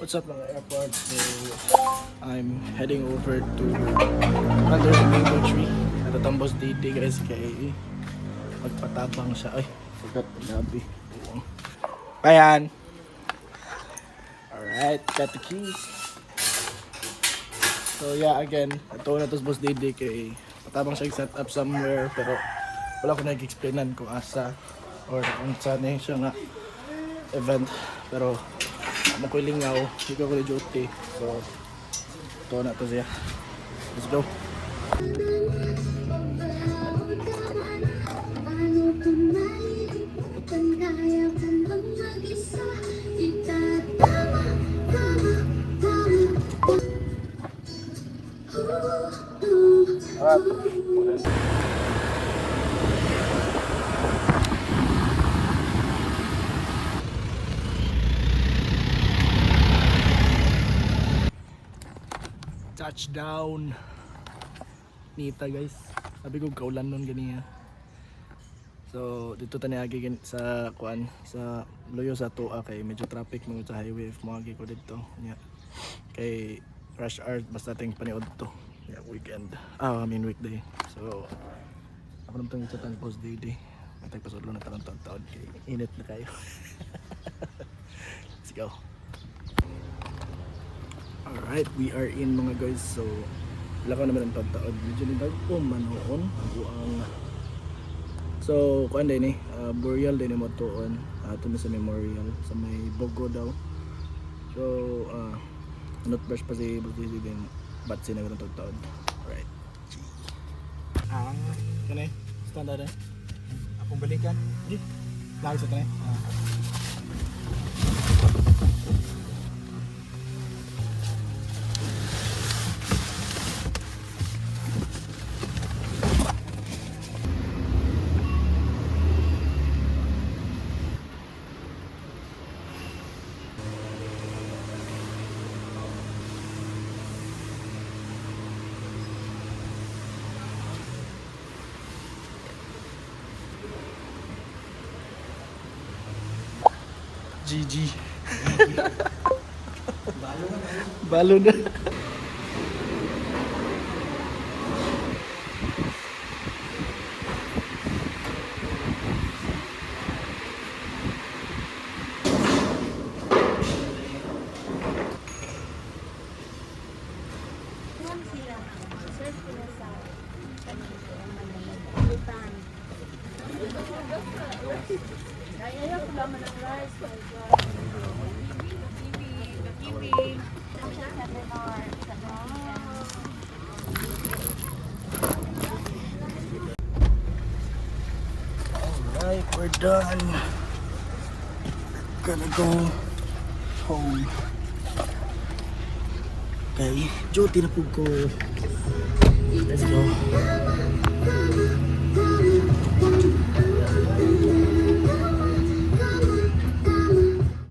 What's up, mga airport? So, I'm heading over to under the mango tree at the Tambos DT, guys, kay magpatabang siya. Ay, forgot the gabi. Bayan! Alright, got the keys. So yeah, again, ito na to sa Boss Didi kay patabang siya set up somewhere, pero wala ko nag-explainan kung asa or kung saan eh siya nga event. Pero amo ko lingaw, hindi ko ko duty. So ito na to siya. Let's go. Paano kung malilimutan? Kaya ko bang mag-isa? Itatama, tama, tama. Ooh, ooh, ooh. Touchdown. Nita, guys. Sabi ko kaulan nun ganiya. So dito tani agi sa kuan sa luyo sa tuwa kay medyo traffic mo sa highway if moagi ko dito. Nya. Kay rush hour basta ting paniod to. Yeah, weekend. Ah, I mean weekday. So ako naman itong sa post day day. Matay pasudlo na tarong taon kay init na kayo. Let's go. Alright, we are in, mga guys. So, wala ko naman ang pagtaod. Medyo ni ko manoon. Ang So, kuan din eh. Burial din mo tuon. Uh, sa memorial. Sa may Bogo daw. So, not brush pa si Buti din. Bat sila ng taod. Alright. Ah, Kani? Standard eh. Akong balikan. Di. Lagi sa tanay. GG. Balo na. Ma'am sila, serve sila sa Lipan. Ayaw ko naman ng rice. Kiwi. Alright, we're done. Gonna go home. Okay, duty na po ko. Let's